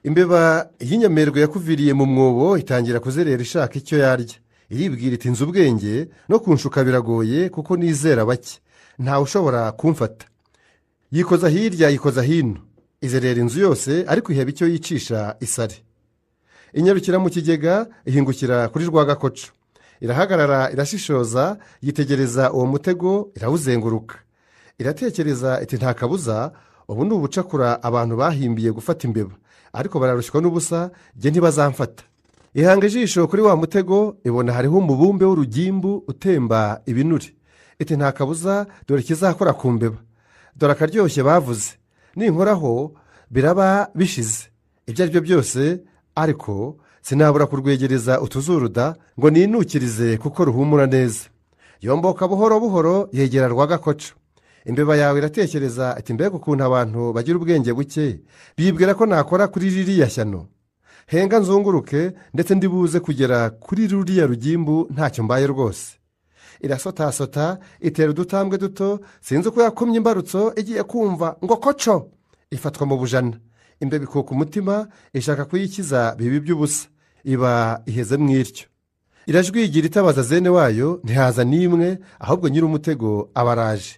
Imbeba y'inyamerwe yakuviriye mu mwobo itangira kuzerera ishaka icyo yarya. Iribwira iti nzi ubwenge no kunshuka biragoye kuko nizera bake, ntawe ushobora kumfata. Yikoza hirya yikoza hino, izerera inzu yose ariko iheba icyo yicisha isari. Inyarukira mu kigega ihingukira kuri rwagakoco. Irahagarara irashishoza, yitegereza uwo mutego irawuzenguruka. Iratekereza iti nta kabuza ubu ni ubucakura abantu bahimbiye gufata imbeba, ariko bararushywa n'ubusa njye ntibazamfata. Ihanga ijisho kuri wa mutego ibona hariho umubumbe w'urugimbu utemba ibinure. Iti nta kabuza dore ikizakora ku mbeba, dore akaryoshye bavuze, ninkoraho biraba bishize. Ibyo ari byo byose ariko sinabura kurwegereza utuzuruda ngo ninukirize kuko ruhumura neza. Yomboka buhoro buhoro yegera rwagakoco. Imbeba yawe iratekereza iti mbega ukuntu abantu bagira ubwenge buke, bibwira ko nakora kuri ririya shyano. Henga nzunguruke ndetse ndibuze kugera kuri ruriya rugimbu ntacyo mbaye rwose. Irasotasota itera udutambwe duto, sinzi uko yakumye imbarutso igiye kumva ngo koco, ifatwa mu bujana. Imbeba ikuka umutima ishaka kuyikiza bibi by'ubusa, iba iheze mu iryo. Irajwigira itabaza zene wayo, ntihaza n'imwe, ahubwo nyir'umutego abaraje.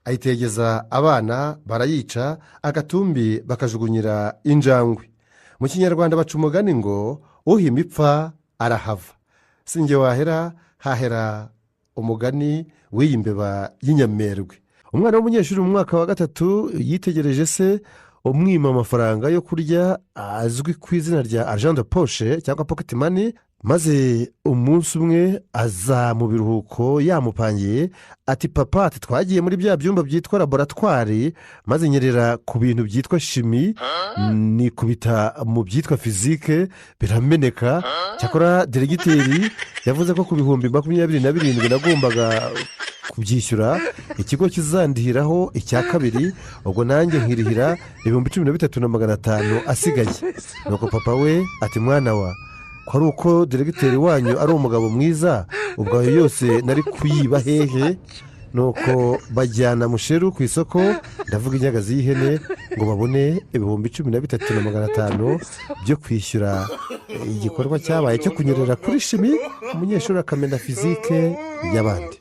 Ayitegeza abana barayica, agatumbi bakajugunyira injangwe. Mu kinyarwanda baca umugani ngo uhima ipfa arahava. Si njye wahera, hahera umugani w'iyi mbeba y'inyamerwe. Umwana w'umunyeshuri mu mwaka wa 3 yitegereje se umwima amafaranga yo kurya azwi ku izina rya argent de poche cyangwa pocket money, maze umunsi umwe aza mu biruhuko yamupangiye ati papa, ati twagiye muri bya byumba byitwa laboratwari, maze nyerera ku bintu byitwa chimie, nikubita mu byitwa physique birameneka. Cyakora diregiteri yavuze ko ku 27,000 nagombaga kubyishyura, ikigo kizandihiraho icya kabiri, ubwo nanjye nkirihira 13,500 asigaye. Nuko papa we ati mwana wa, ko ari uko diregiteri wanyu ari umugabo mwiza, ubwo ayo yose nari kuyiba hehe? Nuko bajyana musheru ku isoko, ndavuga inyagazi y'ihene, ngo babone 13,500 byo kwishyura igikorwa cyabaye cyo kunyerera kuri chimie, umunyeshuri akamena physique y'abandi.